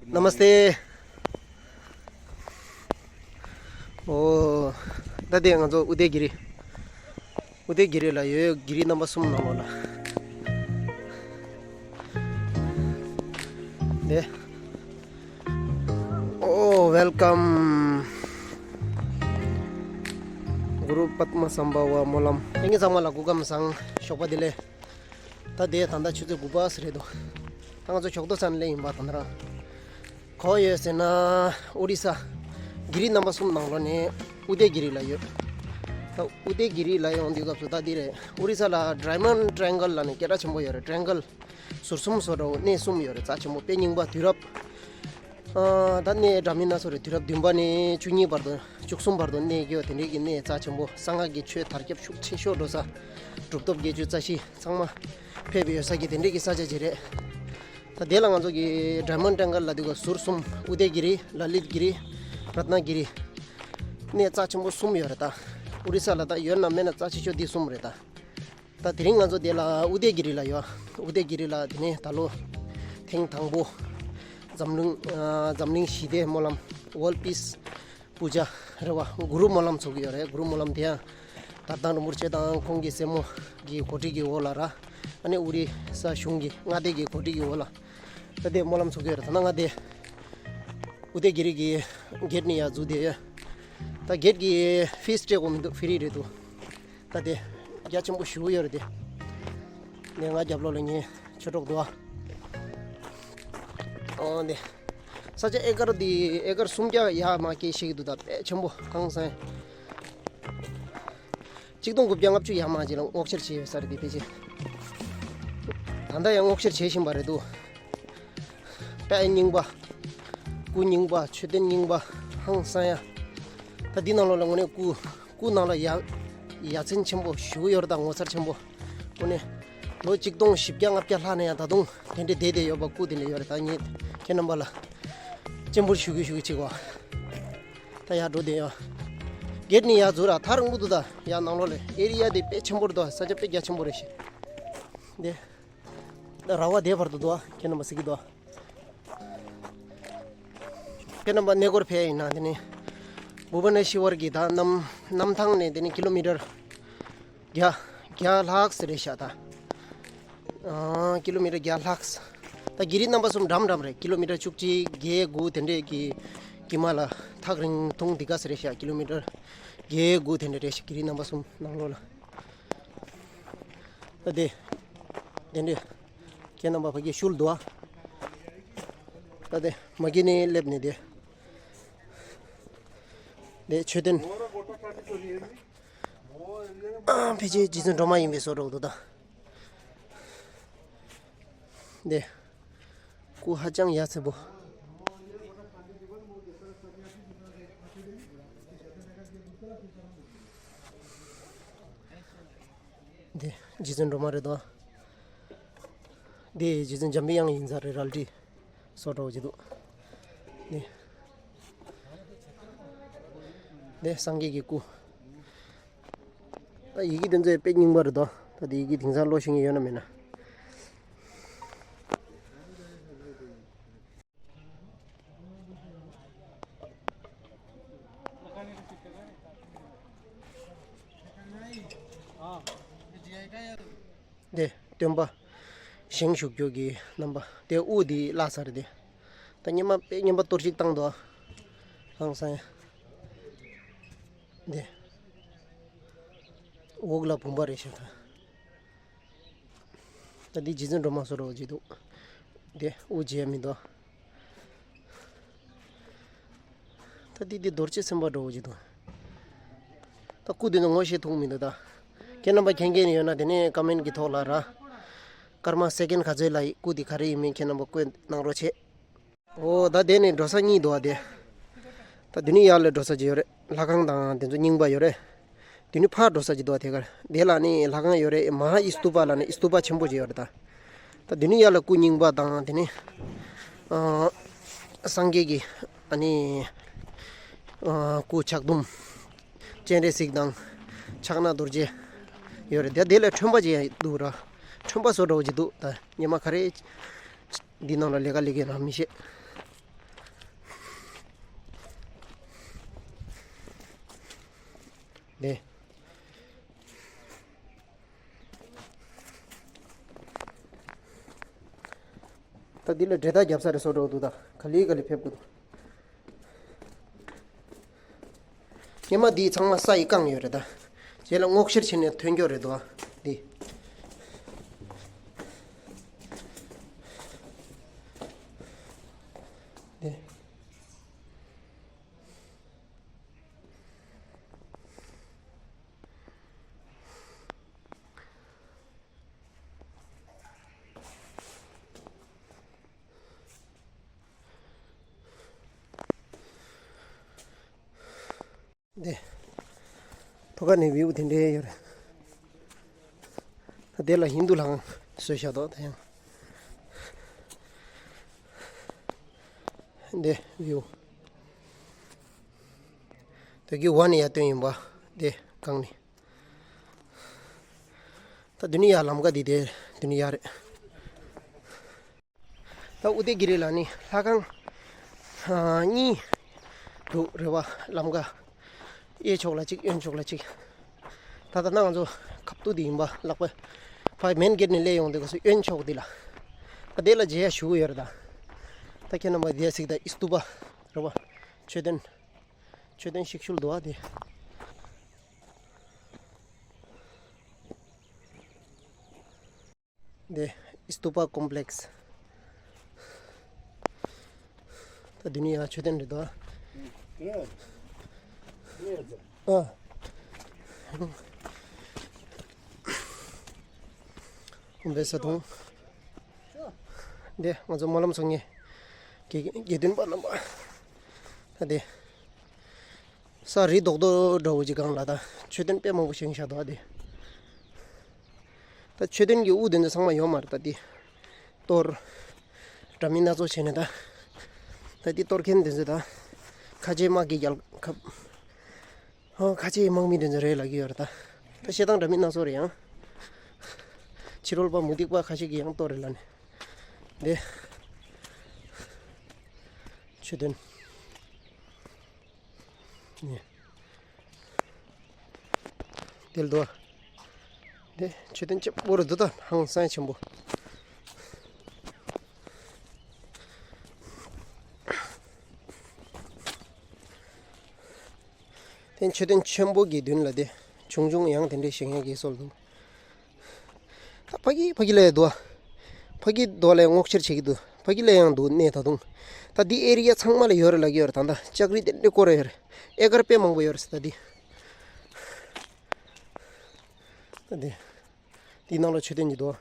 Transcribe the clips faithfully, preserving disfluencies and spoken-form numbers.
Namaste. ཨོ། ད་དེ་ང་ཚོ་ཨུ་དེ་གི་རི། ཨུ་དེ་གི་རི་ལ་ཡོད། གི་རི་རྣམ་པ་གསུམ་ནང་ལོགས་ལ། དེ། ཨོ། Welcome. གུ་རུ་པདྨ་སམ་བྷ་ཝ་སྨོན་ལམ། ལྷན་རྒྱས་ཚང་མ་ལ་སྐུ་ཁམས་བཟང་། ཞོགས་པ་བདེ་ལེགས། ད་དེ་ད་ལྟ་ཆུ་ཚོད་དགུ་པ་ཙམ་རེད་འདུག་ད་ང་ཚོ་ཞོགས་ཏོ་ཚ་ནས་སླེབས་ཡིན་པ་ད་ནི་རང་། གང་ཡོད་ཟེར་ན། ཨོ་རི་ས། གི་རི་རྣམ་པ་གསུམ་ནང་ལོགས་ནས་ཨུ་དེ་གི་རི་ལ་ཡོད། ད་ཨུ་དེ་གི་རི་ལ་ཡོང་དུས་སྐབས་སུ་ད་འདི་རེད། ཨོ་རི་ས་ལ་Diamond Triangle ལབ་ནས་སྐད་གྲགས་ཆེན་པོ་ཡོད་རེད། Triangle ཟུར་གསུམ་བཟོ་འདྲ་བོ་གནས་གསུམ་ཡོད་རེད། རྩ་ཆེན་པོ་དཔེ་རྙིང་པ། དུས་རབས། ཨ། ད་གནས་འདྲ་མིན་སྣ་ཚོགས་རེད། དུས་རབས་བདུན་པ་ནས་བཅུ་གཉིས་བར་དུ། བཅུ་གསུམ་བར་དུ་གནས་ཀྱི་ཡོད། དེ་འདྲའི་གི་གནས་རྩ་ཆེན་པོ། གསང་སྔགས་ཀྱི་ཆོས་དར་ཁྱབ་ཤུགས་ཆེ་ཤོས་འགྲོ་ས། གྲུབ་ཐོབ་བརྒྱད་ཅུ་རྩ་བཞི་ཚང་མ་ཕེབས་ཡོད་ས་གི་དེ་འདྲའི་གི་ས་ཆ་ཅིག་རེད། ད་དེ་ལ་ང་ཚོ་གི་Diamond Triangle ལབ་དུས་སྐབས་ཟུར་གསུམ། ཨུ་དེ་གི་རི། ལ་ལིད་གི་རི། རཏྣ་གི་རི། གནས་རྩ་ཆེན་པོ་གསུམ་ཡོད་རེད་ད། ཨོ་རི་ས་ལ་ད་ཡོད་ན་མེད་ན་རྩ་ཆེ་ཤོས་འདི་གསུམ་རེད་ད། ད་དེ་རིང་ང་ཚོ་དེ་ལ་ཨུ་དེ་གི་རི་ལ་ཡོད། ཨུ་དེ་གི་རི་ལ་དེ་ནས་ད་ལོ་ཐེངས་དང་པོ་འཛམ་གླིང་། ཨ། འཛམ་གླིང་ཞི་བདེ་སྨོན་ལམ། World Peace Puja རེད་བ། གུ་རུ་སྨོན་ལམ་ཚོགས་ཀྱི་ཡོད་རེད། གུ་རུ་སྨོན་ལམ་དེ་ཡང་དར་ཐང་རིན་པོ་ཆེ་དང་ཁོང་གི་སྲས་མོ་གི་གོ་སྒྲིག་གི་འོག་ལ་ར། ཨ་ནི་ཨོ་རི་ས་གཞུང་གི་མངའ་སྡེ་གི་གོ་སྒྲིག་གི་འོག་ལ་ད་དེ་སྨོན་ལམ་ཚོགས་ཀྱི་ཡོད་རེད། ད་ནང་ང་དེ་ཨུ་དེ་གི་རི་གི་གེ་ཊི་ནས་ཡར་འཛུལ་བསྡད་ཡོད། ད་གེ་ཊི་གི་ཕིས་སྤྲད་དགོས་མི་འདུག་ཕི་རི་རེད་འདུག་ད་དེ་རྒྱ་ཆེན་པོ་ཞེ་པོ་ཡོད་རེད་དེ། ནས་ང་རྒྱབ་ལོགས་ལ་ངའི་ཆོས་གྲོགས་འདུག་ཨ། ཨོ་འདི། ས་ཆ་ཨེ་ཀར་འདི་ཨེ་ཀར་སུམ་བརྒྱ་ཡར་མར་སྐྱེལ་ཤེས་ཀྱི་འདུག་ད་དཔེ་ཆེན་པོ། ཧང་སང་། གཅིག་སྟོང་དགུ་བརྒྱ་ལྔ་བཅུ་ཡར་མར་ཅིག་ལ་སྔོག་བཤེར་བྱས་ཡོད་ས་རེད་དེ་ཕལ་ཆེར། ད་ལྟ་ཡང་སྔོག་བཤེར་བྱེད་བཞིན་པ་རེད་འདུག་དཔེ་རྙིང་པ། སྐུ་རྙིང་པ། མཆོད་རྟེན་རྙིང་པ། ཧང་སང་ཡ། ད་འདི་ནང་ལོགས་ལ་དངོས་གནས་སྐུ། སྐུ་ནང་ལ་ཡ། ཡ་མཚན་ཆེན་པོ་ཞེ་པོ་ཡོད་རེད་ད། ངོ་མཚར་ཆེན་པོ། དངོས་གནས། ལོ་གཅིག་སྟོང་བཞི་བརྒྱ་ལྔ་བརྒྱ་ལྷག་ནས་ཡང་ད་དུང་དེ་འདྲའི་བསྡད་བསྡད་ཡོད་པ། སྐུ་དེ་འདྲ་ཡོད་རེད་ད། ངས་ཁྱེད་རྣམ་པ་ལ་སྤྱན་འབུལ་ཞུ་གི་ཞུ་གི་བྱེད་གོ། ད་ཡར་འགྲོ་བསྡད་ཡོད། གེ་ཊི་ནས་ཡར་འཛུལ་ར་ཐག་རིང་པོ་འདུག་ད་ཡར་ནང་ལོགས་ལ། ཨེ་རི་ཡ་དེ་དཔེ་ཆེན་པོ་རེད་དོ། ས་ཆ་དཔེ་རྒྱ་ཆེན་པོ་རེད་ཤག་འདི། ད་ར་བ་དེ་བར་དུ་འདུག་ཨ། ཁྱེད་རྣམ་པ་གཟིགས་ཀྱི་འདུག་ཨ། ཁྱེད་རྣམ་པ་གནས་སྐོར་ཕེབས་ཡིན་ན་དེ་ནི་བྷུ་བ་ནེ་ཤི་ཝར་གྱི་ད་གནམ་གནམ་ཐང་ནས་དེ་ནི་ཀི་ལོ་མི་ཊར་བརྒྱ་བརྒྱ་ལྷག་ཙམ་རེད་ཤག་ད། ཨ། ཀི་ལོ་མི་ཊར་བརྒྱ་ལྷག་ད་གི་རི་རྣམ་པ་གསུམ་འགྲམ་འགྲམ་རེད། ཀི་ལོ་མི་ཊར་བཅུ་གཅིག་བརྒྱད་དགུ་དེ་འདྲས་ཀྱི་དཀྱིལ་མ་ལ་ཐག་རིང་ཐུང་འདི་ག་ཙམ་རེད་ཤག་ཀི་ལོ་མི་ཊར་བརྒྱད་དགུ་དེ་འདྲས་རེད་ཤག་གི་རི་རྣམ་པ་གསུམ་ནང་ལོགས་ལ། ད་དེ། དེ་འདྲས། ཁྱེད་རྣམ་པ་ཕ་གི་ཤུལ་འདུག་ཨ། ད་དེ་མ་གི་ནས་སླེབས་ནས་དེ། དེ་མཆོད་རྟེན། ཨ། ཕལ་ཆེར་རྗེ་བཙུན་སྒྲོལ་མ་ཡིན་པའི་བཟོ་འདྲ་འདུག་ད། དེ། སྐུ་ཧ་ཅང་ཡ་མཚན་པོ། འདི་རྗེ་བཙུན་སྒྲོལ་མ་རེད་དོ། འདི་རྗེ་བཙུན་འཇམ་པའི་དབྱངས་ཡིན་ས་རེད། རལ་གྲི་སོགས་འདྲ་བོ་ཅིག་འདུག་འདི། འདི་སངས་རྒྱས་ཀྱི་སྐུ། ད་ཡི་གེ་དེ་ཚོ་དཔེ་རྙིང་པ་རེད་དོ། ད་འདི་ཡི་གེ་དེང་སང་ཀློག་ཤེས་མཁན་ཡོད་ན་མེད་ན། དེ་སྟོན་པ་བཞེངས་བཞུགས་རྒྱུ་གི་རྣམ་པ། དེ་དབུ་དེ་བརླག་ཚར་དེ། ད་སྔོན་མ་དཔེ་སྔོན་མ་གཏོར་བཤིག་བཏང་འདུག་ཧང་སང་ཡ། དེ་འོག་ལ་བུམ་པ་རེད་ཤག་ད། ད་འདི་རྗེ་བཙུན་སྒྲོལ་མ་བཟོ་འདྲ་བོ་ཅིག་འདུག་དེ་དབུ་འབྱེད་མི་འདུག་ད་འདི་འདི་རྡོ་རྗེ་སེམས་དཔའ་འདྲ་བོ་ཅིག་འདུག་ད་སྐུ་འདི་ནི་ངོ་ཤེས་ཐུབ་མི་འདུག་ད་ཁྱེད་རྣམ་པ་མཁྱེན་མཁན་ཡོད་ན་དེ་ནས་ཀ་མེན་གྱི་ཐོག་ལ་ར། སྐར་མ་སེ་ཀེན་ག་ཚོད་ལ་སྐུ་འདི་ག་རེ་ཡིན་མིན་ཁྱེད་རྣམ་པ་བཀོད་གནང་རོགས་བྱེད། ཨོ། ད་དེ་ནས་འགྲོ་ས་གཉིས་འདུག་ཨ་དེ། ད་དེ་ནས་ཡར་ལ་འགྲོ་ས་ཅིག་ཡོད་རེད། ལྷ་ཁང་དང་དེ་ཚོ་རྙིང་པ་ཡོད་རེད། དེ་ནས་ཕར་འགྲོ་ས་ཅིག་འདུག་ཨ་དེ་གར། དེ་ལ་ནི་ལྷ་ཁང་ཡོད་རེད། མ་ཧཱ་ཨི་སྟུ་པ་ལ་ནི་ཨི་སྟུ་པ་ཆེན་པོ་ཅིག་ཡོད་རེད་ད། ད་དེ་ནས་ཡར་ལ་སྐུ་རྙིང་པ་དང་དེ་ནས་ཨ་སངས་རྒྱས་ཀྱི་ཨ་ནི་ཨ་སྐུ་ཕྱག་དུམ། སྤྱན་རས་གཟིགས་དང་ཕྱག་ན་རྡོ་རྗེ་ཡོད་རེད། དེ་དེ་ལ་ཁྲོན་པ་ཅིག་ཡང་འདུག་ར། ཁྲོན་པ་བཟོ་འདྲ་བོ་ཅིག་འདུག་ད་སྔོན་མ་ག་རེ། འདི་ནང་ལ་ལས་ཀ་ལས་མཁན་རང་མི་ཤེས། ནས། ད་འདི་ལ་འབྲེལ་ཐག་རྒྱབ་ས་རེད་བཟོ་འགྲོ་འདུག་ད་ག་ལེ་ག་ལེ་ཕེབས་དགོས་འདུག་སྔོན་མ་འདི་ཚང་མ་ས་ཡིས་བཀང་ཡོད་རེད་ད། རྗེས་ལ་སྔོག་བཤེར་བྱས་ནས་ཐོན་རྒྱུ་རེད་འདུག་ཨ། འདི། འདི། འདི། ཐོག་ཁ་ནས་བིའུ་དེ་འདྲའི་ཡོད་རེད། ད་དེ་ལ་ཧིན་དུ་ལྷ་ཁང་བཟོས་བཞག་འདུག་ད་ཡང་། འདི་བིའུ། དེ་གི་ཝན་ཡ་སྟོན་ཡིན་པ། འདི་གང་ནི། ད་དུ་ནི་ཡ་ལམ་ཀ་འདི་དེ་དུ་ནི་ཡ་རེད། ད་ཨུ་དེ་གི་རི་ལ་ནི་ལྷ་ཁང་ཨ་གཉིས་འདུག་རེད་བ། ལམ་ཀ་གཡས་ཕྱོགས་ལ་གཅིག་གཡོན་ཕྱོགས་ལ་གཅིག་ད་ལྟ་ན་ང་ཚོ་ཁབ་ཏུ་དེ་ཡིན་པ་ལག་པ་ཕ་མེན་གེ་ཊི་ནས་སླེབས་ཡོང་དུས་སྐབས་སུ་གཡོན་ཕྱོགས་འདི་ལ། ད་དེ་ལ་མཇལ་ཡ་ཞུ་གི་ཡོད་རེད་ད། ད་ཁྱེད་རྣམ་པ་དེ་གཟིགས་ད་ཨི་སྟུ་པ་རེད་བ། མཆོད་རྟེན། མཆོད་རྟེན་ཞིག་ཤུལ་འདུག་བ་དེ། འདི་ཨི་སྟུ་པ་ཀོམ་པི་ལེགས། ད་འདི་ནི་ཡང་མཆོད་རྟེན་རེད་དོ། ཨ། ཀོམ་པའི་ས་དུང་། འདི་ང་ཚོ་སྨོན་ལམ་ཚོགས་མཁན་དགེ་དགེ་འདུན་པ་རྣམ་པ། ད་འདི། ས་རི་རྡོག་རྡོག་འདྲ་བོ་ཅིག་སྒང་ལ་ད་མཆོད་རྟེན་དཔེ་མང་པོ་བཞེངས་བཞག་འདུག་ཨ་དེ། ད་མཆོད་རྟེན་གྱི་དབུ་དེ་ཚོ་ཚང་མ་ཡོད་མ་རེད་ད་དེ། གཏོར། འདྲ་མིན་སྣ་ཚོགས་བྱས་ནས་ད། ད་དེ་གཏོར་མཁན་དེ་ཚོ་ད། ཁ་ཆེ་དམག་གི་རྒྱལ་ཁབ། ཧོ་ཁ་ཆེ་དམག་མི་དེ་ཚོ་རེད་ལབ་ཀྱི་ཡོད་རེད་ད། ད་བཤད་སྟངས་འདྲ་མིན་སྣ་ཚོགས་རེད་ཡང་། ཕྱི་རོལ་པ་མུ་སྟེགས་པ་ཁ་ཤས་ཀྱིས་ཡང་གཏོར་རེད་ལབ་ནས། དེ། མཆོད་རྟེན། ནས། དེ་ལ་དུ་བ། དེ་མཆོད་རྟེན་ཆེན་པོ་རེད་འདུག་ད་ཧང་སང་ཆེན་པོ། དེ་མཆོད་རྟེན་ཆེན་པོ་གི་མདུན་ལ་དེ་ཆུང་ཆུང་ཡང་དེ་འདྲའི་བཞེངས་ཡག་གི་སྲོལ་འདུག་ད་ཕ་གི་ཕ་གི་ལ་ཡང་འདུག་ཕ་གི་རྡོ་ལ་ཡང་སྔོག་བཤེར་བྱེད་ཀྱི་འདུག་ཕ་གི་ལ་ཡང་འདུག་གནས་ད་དུང་། ད་འདི་ཨེ་རི་ཡ་ཚང་མ་ལ་ཡོད་རེད་ལབ་ཀྱི་ཡོད་རེད་ད། ད་ལྕགས་རི་དེ་འདྲའི་བསྐོར་ཡོད་རེད། ཨེ་ཀར་དཔེ་མང་པོ་ཡོད་རེད་ད་འདི། ད་འདི། འདི་ནང་ལ་མཆོད་རྟེན་གྱི་འདུག་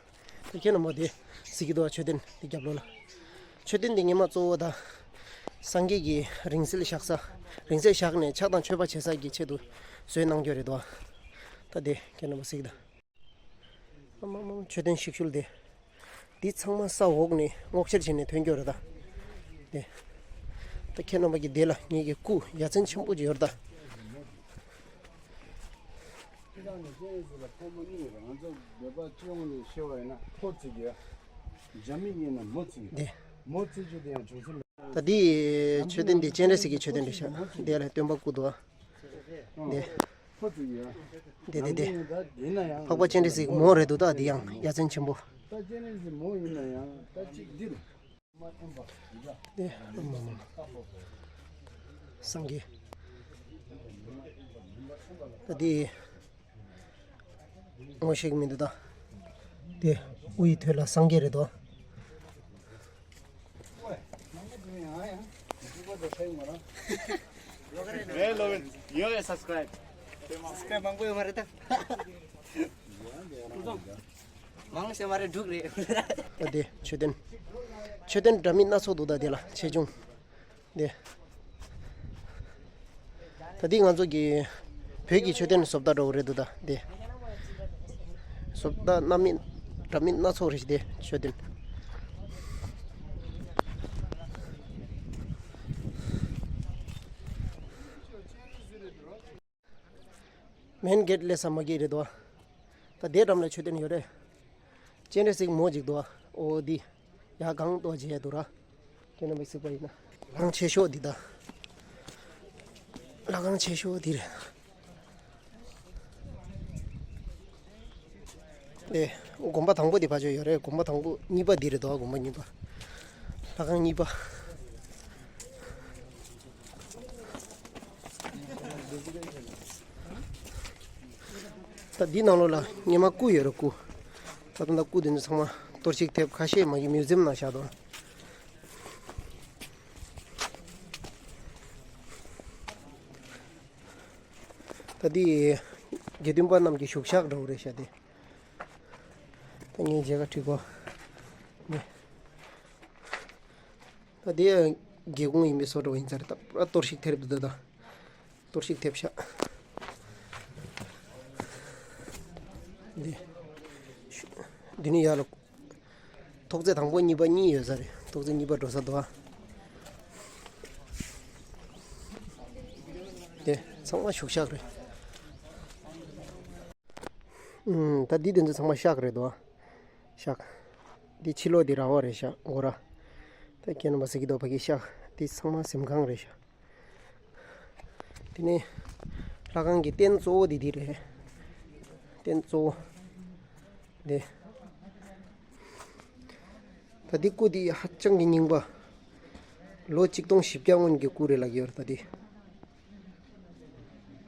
ད་ཁྱེད་རྣམ་པ་འདི་གཟིགས་ཀྱི་འདུག་མཆོད་རྟེན་འདི་རྒྱབ་ལོགས་ལ། མཆོད་རྟེན་འདི་ངེས་མ་གཙོ་བོ་ད། སངས་རྒྱས་ཀྱི་རིང་བསྲེལ་བཞག་ས། རིང་བསྲེལ་བཞག་ནས་ཕྱག་དང་མཆོད་པ་བྱེད་ས་གི་ཆེད་དུ་བཟོས་གནང་རྒྱུ་རེད་དོ། ད་དེ་ཁྱེད་རྣམ་པ་གཟིགས་དང་། ཨ་མ་མ་མ་མཆོད་རྟེན་ཞིག་ཤུལ་དེ། འདི་ཚང་མ་ས་འོག་ནས་སྔོག་བཤེར་བྱས་ནས་ཐོན་རྒྱུ་རེད་ད། དེ། ད་ཁྱེད་རྣམ་པ་གི་དེ་ལ་ངེད་ཀྱི་སྐུ་ཡ་མཚན་ཆེན་པོ་ཅིག་ཡོད་རེད་ད། ཁྱེད་རང་ནས་སྤྱན་རས་གཟིགས་ལ་ཕོ་མོ་གཉིས་རེད། ང་ཚོ་བོད་པ་སྤྱི་ཡོངས་ནས་ཤེས་པ་ཡིན་ན་ཕོ་བརྩི་གི་ཡ། རྒྱ་མི་ཡིན་ན་མོ་བརྩི་གི་ཡ། འདི། མོ་བརྩི་རྒྱུ་དེ་ཡང་བྱུང་སེམས། ད་འདི་མཆོད་རྟེན་འདི་སྤྱན་རས་གཟིགས་ཀྱི་མཆོད་རྟེན་རེད་ཤག་འདི་ལ་སྟོན་པ་སྐུ་འདུག་ཨ། འདི། ཕོ་བརྩི་གི་ཡ། འདི་འདི་འདི། འདི་ན་ཡང་། འཕགས་པ་སྤྱན་རས་གཟིགས་མོ་རེད་འདུག་ད་འདི་ཡང་ཡ་མཚན་ཆེན་པོ། ད་སྤྱན་རས་གཟིགས་མོ་ཡིན་ན་ཡང་ད་གཅིག་འདི་རེད། དེ་ཨ་མ་མ། སངས་རྒྱས། ད་དེ་ངོ་ཤེས་ཀྱི་མི་འདུག་ད། དེ་དབུ་ཡི་ཐོད་ལ་སངས་རྒྱས་རེད་དོ། རེད་ལོ་ཡོད་རེད་སབ་སི་ཀ་རེབ། སབ་སི་ཀ་རེབ་མང་པོ་ཡོད་མ་རེད་ད། མང་ཤེས་མ་རེད་འབྲུག་རེད། ཨ་དེ་མཆོད་རྟེན། མཆོད་རྟེན་འདྲ་མིན་སྣ་ཚོགས་འདུག་ད་དེ་ལ་ཆེ་ཆུང་། དེ། ད་དེ་ང་ཚོ་གི་བོད་ཀྱི་མཆོད་རྟེན་བཟོ་ལྟ་འདྲ་བོ་རེད་འདུག་ད་དེ། བཟོ་ལྟ་སྣ་མིན་འདྲ་མིན་སྣ་ཚོགས་རེད་དེ་མཆོད་རྟེན། མེན་གེ་ཊི་ལས་ས་མ་གི་རེད་དོ། ད་དེ་འགྲམ་ལ་མཆོད་རྟེན་ཡོད་རེད། སྤྱན་རས་གཟིགས་མོ་གཅིག་འདུག་ཨོ་འདི། ཡ་གང་ལྟོ་བྱས་འདུག་ར། ཁྱེད་རྣམ་པས་གཟིགས་པ་ཡིན་ན། ལྷ་ཁང་ཆེ་ཤོས་འདི་ད། ལྷ་ཁང་ཆེ་ཤོས་འདི་རེད། དེ་དགོན་པ་དང་པོ་དེ་ཕར་ཕྱོགས་ཡོད་རེད། དགོན་པ་དང་པོ་གཉིས་པ་འདི་རེད་དོ། དགོན་པ་གཉིས་པ། ལྷ་ཁང་གཉིས་པ། ད་འདི་ནང་ལོགས་ལ་སྔོན་མ་སྐུ་ཡོད་རེད། སྐུ། ད་ལྟ་སྐུ་དེ་ཚོ་ཚང་མ་གཏོར་བཤིག་ཐེབས། ཁ་ཤས་མ་གི་མིའུ་ཛིམ་ནང་བཞག་འདུག་ད་འདི་དགེ་འདུན་པ་རྣམས་ཀྱི་བཞུགས་ཤག་འདྲ་བོ་རེད་ཤག་དེ། ད་ངའི་མཇལ་ཁ་ཁྲིད་གོ། ནི། ད་དེ་སྒེའུ་ཁུང་ཡིན་པའི་བཟོ་འདྲ་བོ་ཡིན་ས་རེད། ད་པུ་ར་གཏོར་བཤིག་ཐེབས་འདུག་ད་ད། གཏོར་བཤིག་ཐེབས་ཤག་འདི། འདི་ནི་ཡར་ལ། ཐོག་བརྩེགས་དང་པོ་གཉིས་པ་གཉིས་ཡོད་ས་རེད། ཐོག་བརྩེགས་གཉིས་པ་འགྲོ་ས་འདུག་ཨ། དེ་ཚང་མ་བཞུགས་ཤག་རེད། ཨུམ། ད་འདི་དེ་ཚོ་ཚང་མ་ཤག་རེད་དོ། ཤག་འདི་ཕྱི་ལོགས་འདི་ར་བ་རེད་ཤག་སྒོ་ར། ད་ཁྱེད་རྣམ་པ་གཟིགས་ཀྱི་འདུག་ཕ་གི་ཤག་འདི་ཚང་མ་གཟིམ་ཁང་རེད་ཤག་དེ་ནས་ལྷ་ཁང་གི་རྟེན་གཙོ་བོ་འདི་འདི་རེད། རྟེན་གཙོ་བོ་འདི། ད་འདི་སྐུ་འདི་ཧ་ཅང་གི་རྙིང་པ། ལོ་གཅིག་སྟོང་བཞི་བརྒྱ་སྔོན་གྱི་སྐུ་རེད་ལབ་ཀྱི་ཡོད་རེད། ད་འདི་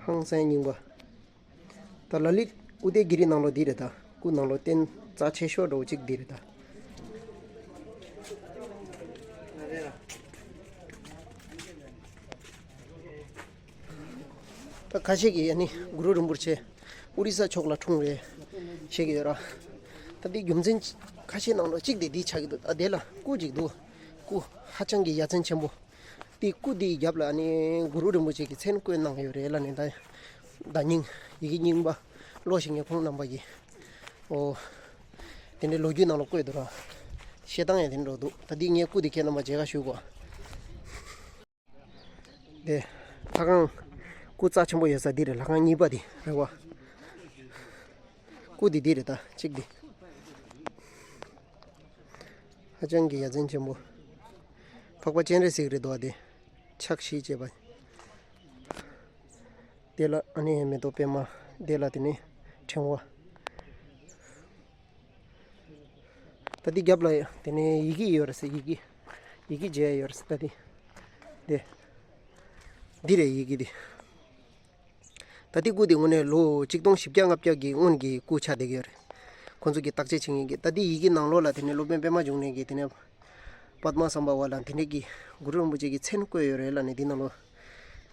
ཧང་སང་རྙིང་པ། ད་ལ་ལི་ཨུ་དེ་གི་རི་ནང་ལོགས་འདི་རེད། ད་སྐུ་ནང་ལོགས་རྟེན་རྩ་ཆེ་ཤོས་འདྲ་བོ་གཅིག་འདི་རེད་ད། ད་ཁ་ཤས་ཀྱིས་ཨ་ནི་གུ་རུ་རིན་པོ་ཆེ་ཨོ་རི་ས་ཕྱོགས་ལ་འཁྲུངས་རེད་བཤད་ཀྱི་ཡོད་ར། ད་འདི་རྒྱུ་མཚན་ཁ་ཤས་ནང་ལོགས་གཅིག་དེ་འདི་ཆགས་ཀྱི་འདུག་ཨ་དེ་ལ་སྐུ་གཅིག་འདུག་སྐུ་ཧ་ཅང་གི་ཡ་མཚན་ཆེན་པོ། དེ་སྐུ་དེའི་རྒྱབ་ལ་ཨ་ནི་གུ་རུ་རིན་པོ་ཆེ་གི་མཚན་བཀོད་གནང་ཡོད་རེད་ལབ་ནས། ད་བརྡ་རྙིང་ཡི་གེ་རྙིང་པ་ཀློག་ཤེས་མཁན་ཁོང་རྣམ་པ་གིས། ཨོ། དེ་འདྲའི་ལོ་རྒྱུས་ནང་ལ་བཀོད་འདུག་ར། བཤད་སྟངས་ཡང་དེ་འདྲ་འདུག་ད་འདི་ངས་སྐུ་དེ་ཁྱེད་རྣམ་པ་མཇལ་ཁ་ཞུ་དགོས། དེ་ལྷ་ཁང་སྐུ་རྩ་ཆེན་པོ་ཡོད་ས་འདི་རེད། ལྷ་ཁང་གཉིས་པ་དེ་རེད་བ། སྐུ་འདི་འདི་རེད། ད་གཅིག་འདི་ཧ་ཅང་གི་ཡ་མཚན་ཆེན་པོ། འཕགས་པ་སྤྱན་རས་གཟིགས་རེད་འདུག་བ། དེ་ཕྱག་བཞི་བྱས་པ། དེ་ལ་ཨ་ནི་མེ་ཏོག་པད་མ། དེ་ལ་དེ་ནི་ཕྲེང་བ། ད་འདི་རྒྱབ་ལ་དེ་ནས་ཡི་གེ་ཡོད་རེད་ཟེར། ཡི་གེ་ཡི་གེ་མཇལ་ཡོད་རེད་ཟེར། ད་འདི་འདི་འདི་རེད་ཡི་གེ་འདི། ད་འདི་སྐུ་འདི་དངོས་གནས་ལོ་གཅིག་སྟོང་བཞི་བརྒྱ་ལྔ་བརྒྱ་གི་སྔོན་གྱི་སྐུ་ཆགས་བསྡད་ཀྱི་ཡོད་རེད། ཁོང་ཚོ་གིས་བརྟག་དཔྱད་བྱེད་མཁན་གྱིས། ད་འདི་ཡི་གེ་ནང་ལོགས་ལ་དེ་ནས་སློབ་དཔོན་པད་མ་འབྱུང་གནས་ཀྱིས་དེ་ནས་པདྨ་སམ་བྷ་ཝ་ལ་དེ་འདྲས་ཀྱི་གུ་རུ་རིན་པོ་ཆེ་གི་མཚན་བཀོད་ཡོད་རེད་ལབ་ནས། འདི་ནང་ལོགས་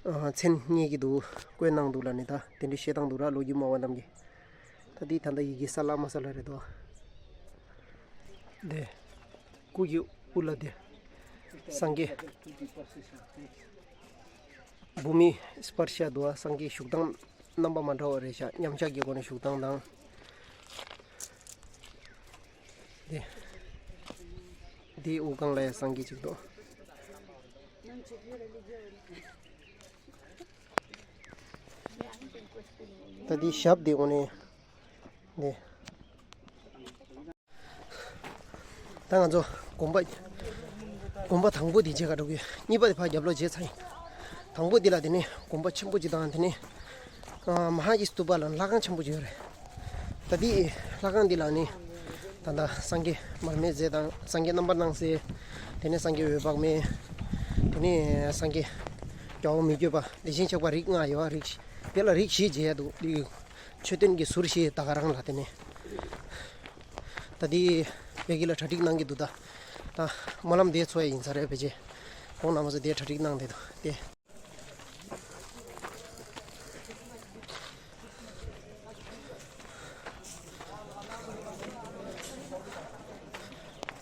མཚན་རྙེད་ཀྱི་འདུག་བཀོད་གནང་འདུག་ལབ་ནས་ད་དེ་འདྲས་བཤད་སྟངས་འདུག་ར། ལོ་རྒྱུས་སྨྲ་བ་རྣམས་ཀྱིས། ད་འདི་ད་ལྟ་ཡི་གེ་གསལ་ལ་མ་གསལ་ལ་རེད་དོ། འདི་སྐུ་གི་དབུ་ལ་འདི་སངས་རྒྱས་བྷུ་མི་སྤར་ཤ་འདུག་བ། སངས་རྒྱས་བཞུགས་སྟངས་རྣམ་པ་མ་འདྲ་བ་རེད་ཤག་མཉམ་གཞག་གི་སྒོ་ནས་བཞུགས་སྟངས་དང་། འདི་འདིའི་དབུ་སྒང་ལ་ཡང་སངས་རྒྱས་གཅིག་འདུག་ད་འདི་ཞབས་འདི་འོ་ནས་འདི། ད་ང་ཚོ་དགོན་པ་དགོན་པ་དང་པོ་འདི་མཇལ་ཁ་འགྲོ་གི་ཡོད། གཉིས་པ་དེ་ཕར་རྒྱབ་ལོགས་མཇལ་ཚར་ཡིན། དང་པོ་འདི་ལ་དེ་ནས་དགོན་པ་ཆེན་པོ་གཅིག་དང་། དེ་ནས་ཨ་མ་ཧཱ་ཨི་སྟུ་པ་ལ་ལྷ་ཁང་ཆེན་པོ་གཅིག་ཡོད་རེད། ད་འདི་ལྷ་ཁང་འདི་ལ་ནི་ད་ལྟ་སངས་རྒྱས་མར་མེ་མཛད་དང་། སངས་རྒྱས་རྣམ་པར་སྣང་མཛད། དེ་ནས་སངས་རྒྱས་འོད་དཔག་མེད། དེ་ནས་སངས་རྒྱས་རྒྱལ་བ་མི་བསྐྱོད་པ། དེ་བཞིན་གཤེགས་པ་རིགས་ལྔ་ཡོད། རིགས་བཞི། དེ་ལ་རིགས་བཞི་མཇལ་འདུག་འདི་མཆོད་རྟེན་གྱི་ཟུར་བཞི་ད་ག་རང་ལ་དེ་ནས། ད་འདི་བོད་སྐད་ལ་གྲ་སྒྲིག་གནང་གི་འདུག་ད་ད་སྨོན་ལམ་འདི་འཚོགས་ཡ་ཡིན་ས་རེད། ཕལ་ཆེར་ཁོང་རྣམ་པ་ཚོ་འདི་གྲ་སྒྲིག་གནང་བསྡད་འདུག་སྟེ།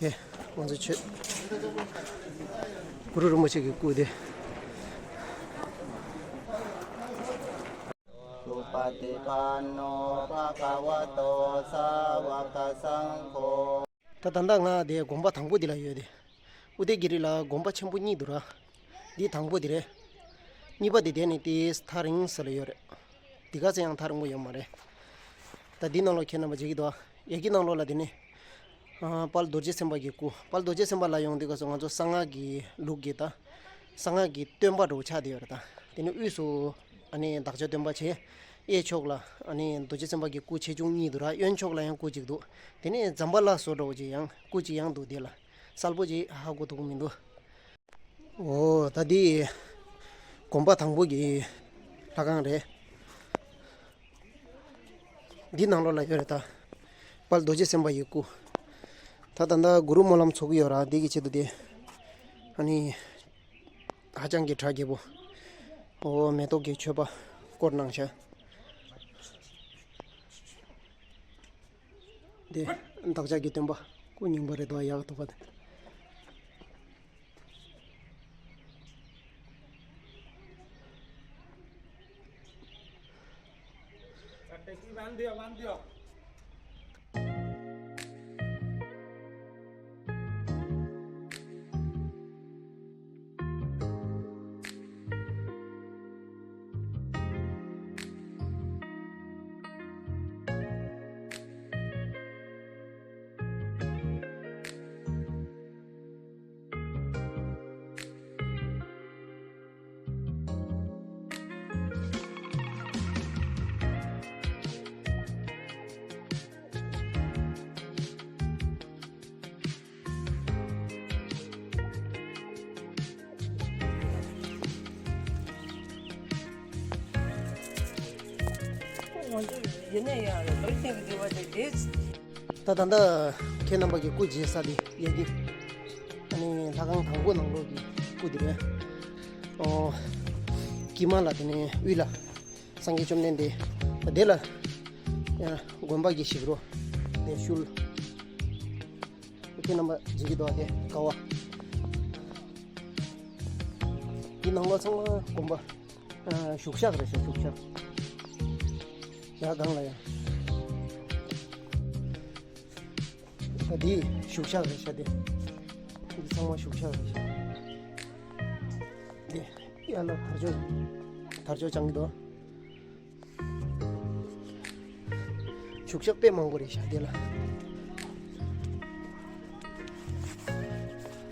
ཨེ། ང་ཚོ་ཆོས་གུ་རུ་རིན་པོ་ཆེ་གི་སྐུ་དེ། སུ་པ་ཏི་པན་ནོ་བྷ་ག་བ་ཏོ་སཱ་བ་ཀ་སང་ཁོ། ད་ད་ལྟ་ང་དེ་དགོན་པ་དང་པོ་འདི་ལ་ཡོད་དེ། ཨུ་དེ་གི་རི་ལ་དགོན་པ་ཆེན་པོ་གཉིས་འདུག་ར། འདི་དང་པོ་འདི་རེད། གཉིས་པ་འདི་དེ་ནི་དེ་ཐག་རིང་ས་ལ་ཡོད་རེད། འདི་ག་ཚོད་ཡང་ཐག་རིང་པོ་ཡོད་མ་རེད། ད་འདི་ནང་ལོགས་ཁྱེད་རྣམ་པ་མཇལ་གྱི་འདུག་ཨ། ཡ་གི་ནང་ལོགས་ལ་དེ་ནི། ཨ། དཔལ་རྡོ་རྗེ་སེམས་དཔའ་གི་སྐུ། དཔལ་རྡོ་རྗེ་སེམས་དཔའ་ལ་ཡོང་དུས་སྐབས་སུ་ང་ཚོ་གསང་སྔགས་ཀྱི་ལུགས་ཀྱི་ད། གསང་སྔགས་ཀྱི་སྟོན་པ་འདྲ་བོ་ཆགས་བསྡད་ཡོད་རེད་ད། དེ་ནི་དབུས་སུ་ཨ་ནི་བདག་ཅག་སྟོན་པ་བྱས། གཡས་ཕྱོགས་ལ་ཨ་ནི་རྡོ་རྗེ་སེམས་དཔའ་གི་སྐུ་ཆེ་ཆུང་གཉིས་འདུག་ར། གཡོན་ཕྱོགས་ལ་ཡང་སྐུ་གཅིག་འདུག། དེ་ནས་ཛམ་བྷ་ལ་བཟོ་འདྲ་བོ་ཅིག་ཡང་སྐུ་གཅིག་ཡང་འདུག། དེ་ལ་གསལ་པོ་ཅིག་ཧ་གོ་ཐུབ་ཀྱི་མི་འདུག། འོ་ད་འདི་དགོན་པ་དང་པོ་གི་ལྷ་ཁང་རེད། འདི་ནང་ལོགས་ལ་ཡོད་རེད་ད། དཔལ་རྡོ་རྗེ་སེམས་དཔའ་ཡི་སྐུ། ད་ད་ལྟ་གུ་རུ་སྨོན་ལམ་ཚོགས་ཀྱི་ཡོད་ར། འདི་གི་ཆེད་དུ་དེ་ཨ་ནི་ཧ་ཅང་གི་གྲ་རྒྱས་པོ། འོ་མེ་ཏོག་གི་མཆོད་པ་བསྐོར་གནང་ཤག། དེ་བདག་ཅག་གི་སྟོན་པ་སྐུ་རྙིང་པ་རེད་དོ། ཡག་ཐོག་པ་དེ། ད་ད་ལྟ་ཁྱེད་རྣམ་པ་གི་སྐུ་མཇལ་ས་དེ་ཡ་གི་ཨ་ནི་ལྷ་ཁང་དང་པོ་ནང་ལོགས་ཀྱི་སྐུ་དེ་རེད། ཨོ། དཀྱིལ་མ་ལ་དེ་ནས་དབུས་ལ་སངས་རྒྱས་བཅོམ་ལྡན་འདས། དེ་ལ་ཡང་དགོན་པ་གི་ཞིག་རོ། དེ་ཤུལ། ཁྱེད་རྣམ་པ་མཇལ་གྱི་འདུག་པ། དེ་ཀ་བ། འདི་ནང་ལོགས་ཚང་མ་དགོན་པ། ཨ། བཞུགས་ཤག་རེད་ཤག། བཞུགས་ཤག། ཡ་སྒང་ལ་ཡ། ད་འདི་བཞུགས་ཤག་རེད་ཤག། དེ་འདི་ཚང་མ་བཞུགས་ཤག་རེད་ཤག། དེ་ཡ་ལ་དར་ལྕོག་དར་ལྕོག་བཅང་གི་འདུག། བཞུགས་ཤག་དཔེ་མང་པོ་རེད་ཤག་དེ་ལ།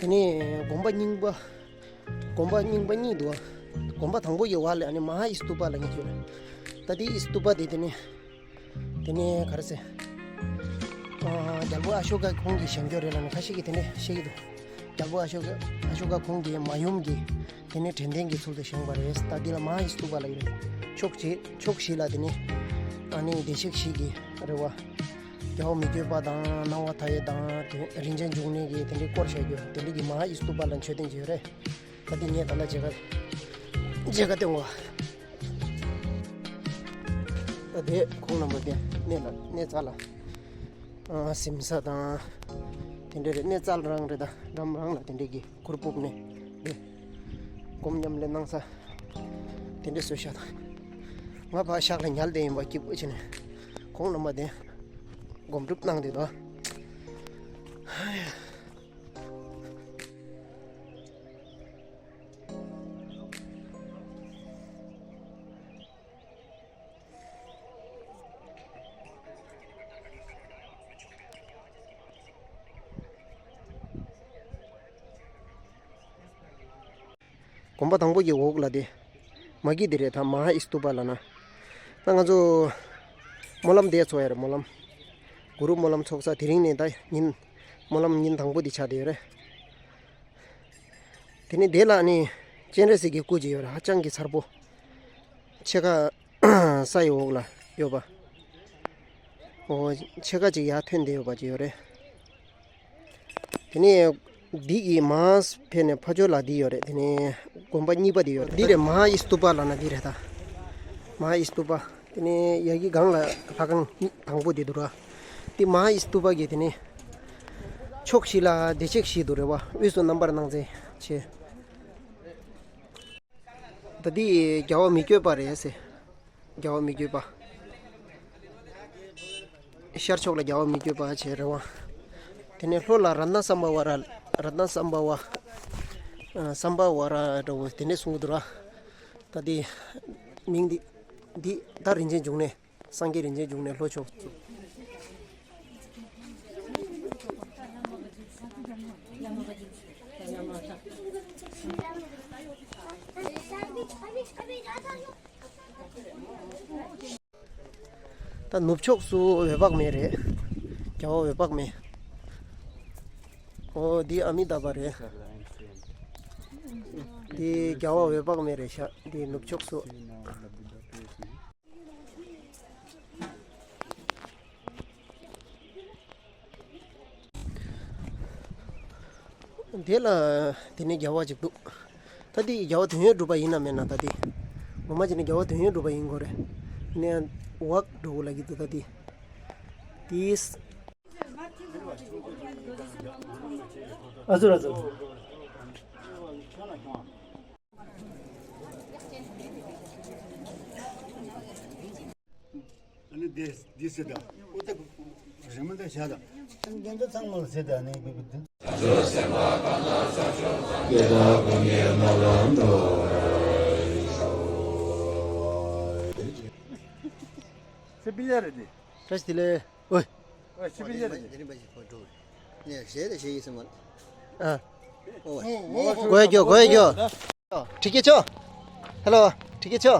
དེ་ནས་དགོན་པ་རྙིང་པ། དགོན་པ་རྙིང་པ་གཉིས་འདུག། དགོན་པ་དང་པོ་ཡི་བར་ལ་ཨ་ནི་མ་ཧཱ་ཨིས་ཏུ་པ་ལབ་མཁན་ཅིག་ཡོད་རེད། ད་དེ་ཨིས་ཏུ་པ་དེ་དེ་ནས། དེ་ནས་ག་རེ་ཟེར། ཨ། རྒྱལ་པོ་ཨ་ཤོ་ཀ་ཁོང་གི་བཞེངས་སྐྱོན་རེད་ལབ་ནས་ཁ་ཤས་ཀྱིས་དེ་འདྲས་བཤད་ཀྱི་འདུག། རྒྱལ་པོ་ཨ་ཤོ་ཀ་ཨ་ཤོ་ཀ་ཁོང་གི་མ་ཡུམ་གྱིས་དེ་ནས་དྲན་རྟེན་གྱི་ཚུལ་དུ་བཞེངས་པ་རེད། ད་འདི་ལ་མ་ཧཱ་ཨིས་ཏུ་པ་ལབ་ཀྱི་རེད། ཕྱོགས་བཞི་ཕྱོགས་བཞི་ལ་དེ་ནས་ཨ་ནི་བདེ་གཤེགས་བཞི་གི་རེད་བ། རྒྱལ་བ་མི་བསྐྱོད་པ་དང་སྣང་བ་མཐའ་ཡས་དང་དེ་རིན་ཆེན་འབྱུང་གནས་ཀྱིས་དེ་འདྲས་བསྐོར་བཞག་རྒྱུ་དེ་འདྲས་ཀྱི་མ་ཧཱ་ཨིས་ཏུ་པ་ལ་མཆོད་རྟེན་ཅིག་ཡོད་རེད། ད་འདི་ངས་ད་ལྟ་མཇལ་ཁ་མཇལ་ཁ་སྟོན་བ། ད་དེ་ཁོང་རྣམ་པ་དེ་གནས་ལ་གནས་རྩ་ལ། ཨ། གཟིམ་ས་དང་། དེ་འདྲས་རེད། གནས་རྩ་རང་རེད། ད་འགྲམ་རང་ལ་དེ་འདྲས་ཀྱི་གུར་ཕུབ་ནས་དེ། སྒོམ་ཉམས་ལེན་གནང་ས་དེ་འདྲས་བཟོས་ཤག་ད། ང་ཕར་ཤག་ལ་ཉལ་བསྡད་ཡིན་པ་སྐྱིད་པོ་བྱས་ནས། ཁོང་རྣམ་པ་དེ་སྒོམ་སྒྲུབ་གནང་བསྡད་འདུག། དགོན་པ་དང་པོ་གི་འོག་ལ་དེ། མ་གི་དེ་རེད། ད་མ་ཧཱ་ཨིས་ཏུ་པ་ལབ་ན། ད་ང་ཚོ་སྨོན་ལམ་དེ་ཚོགས་ཡ་རེད། སྨོན་ལམ། གུ་རུ་སྨོན་ལམ་ཚོགས་ས་དེ་རིང་ནས་ད་ཉིན་སྨོན་ལམ་ཉིན་དང་པོ་དེ་ཆགས་བསྡད་ཡོད་རེད། དེ་ནས་དེ་ལ་ནི་སྤྱན་རས་གཟིགས་ཀྱི་སྐུ་ཅིག་ཡོད་རེད། ཧ་ཅང་གི་མཚར་པོ། ཕྱེད་ཀ་ས་ཡི་འོག་ལ་ཡོད་པ། འོ། ཕྱེད་ཀ་ཅིག་ཡར་ཐོན་བསྡད་ཡོད་པ་ཅིག་ཡོད་རེད། དེ་ནས་འདི་གི་མར་ཕེབས་ནས་ཕར་ཕྱོགས་ལ་འདི་ཡོད་རེད། དེ་ནས་དགོན་པ་གཉིས་པ་འདི་ཡོད་རེད། འདི་རེད། མ་ཧཱ་ཨིས་ཏུ་པ་ལབ་ན་འདི་རེད་ད། མ་ཧཱ་ཨིས་ཏུ་པ། དེ་ནས་ཡ་གི་སྒང་ལ་ལྷ་ཁང་གཉིས་དང་པོ་འདི་འདུག་ར། འདི་མ་ཧཱ་ཨིས་ཏུ་པ་གི་དེ་ནས་ཕྱོགས་བཞི་ལ་བདེ་གཤེགས་བཞི་འདུག་རེད་བ། དབུས་སུ་རྣམ་པར་སྣང་མཛད་ཆེ། ད་འདི་རྒྱལ་བ་མི་བསྐྱོད་པ་རེད་ཟེར། རྒྱལ་བ་མི་བསྐྱོད་པ། ཤར་ཕྱོགས་ལ་རྒྱལ་བ་མི་བསྐྱོད་པ་བྱས་རེད་བ། དེ་ནས་ལྷོ་ལ་རཏྣ་སམ་བྷ་ཝ་ར། རཏྣ་སམ་བྷ་ཝ། ཨ། སམ་བྷ་ཝ་ར་འདྲ་བོ་དེ་འདྲས་གསུང་གི་འདུག་ར། ད་འདི་མིང་འདི་འདི་ད་རིན་ཆེན་འབྱུང་གནས། སངས་རྒྱས་རིན་ཆེན་འབྱུང་གནས་ལྷོ་ཕྱོགས། ད་ནུབ་ཕྱོགས་སུ་འོད་དཔག་མེད་རེད། རྒྱལ་བ་འོད་དཔག་མེད། ཨོ་འདི་ཨ་མི་ཏཱ་བྷ་རེད། འདི་རྒྱལ་བ་འོད་དཔག་མེད་རེད་ཤག་འདི་ནུབ་ཕྱོགས་སུ། དེ་ལ་དེ་ནས་རྒྱལ་བ་ཅིག་འདུག་ད་དེ་རྒྱལ་བ་དོན་ཡོད་གྲུབ་པ་ཡིན་ན་མེད་ན། ད་དེ་ངོ་མ་བྱས་ན་རྒྱལ་བ་དོན་ཡོད་གྲུབ་པ་ཡིན་དགོས་རེད། དེ་ནས་འོག་འགྲོ་དགོས་ལབ་ཀྱི་འདུག་ད་དེ་དེ། ཨ་ཟུར་ཨ་ཟུར། ཨ་ནི་འདི་འདི་ཟེར་ད། ཨོ་ད་རི་མོ་འདི་བྱ་ད། འདི་འདི་ཚང་མ་ལ་ཟེར་ད་ཨ་ནི་འདི་འདི། སེ་བི་ལ་རེད་འདི། བཀྲ་ཤིས་བདེ་ལེགས། ཨོའི། ཨོའི་སེ་བི་ལ་རེད་འདི། ཨ། གོ་ཡ་གྱོ་གོ་ཡ་གྱོ། ठीक है छो। हेलो। ठीक है छो।